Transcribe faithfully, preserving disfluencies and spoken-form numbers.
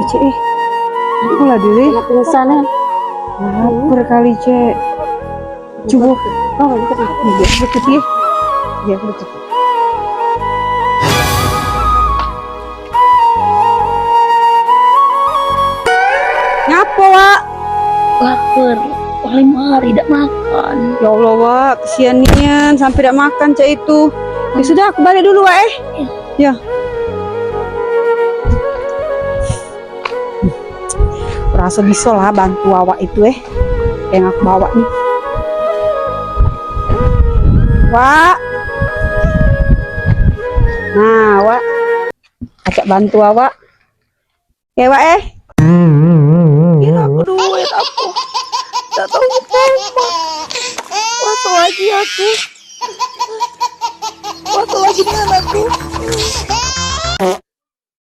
Cek, eh. Apalah diri? Kena pingsan, ya. Lapar kali, Cek. Coba. Oh, deket. Iya, deket, ya. Iya, deket. Ngapo, Wak? Lapar. Oleh hari dak makan. Ya Allah, Wak, kesian nian sampai dak makan cak itu. Ya sudah, aku balik dulu, Wak, eh. Ya. Rasa bisa lah bantu awak itu, eh. Yang aku bawa nih. Wak. Nah, Wak. Acak bantu awak. Ya, Wak, eh. Kira aku duit apa? Tak tahu apa. Puasa lagi aku.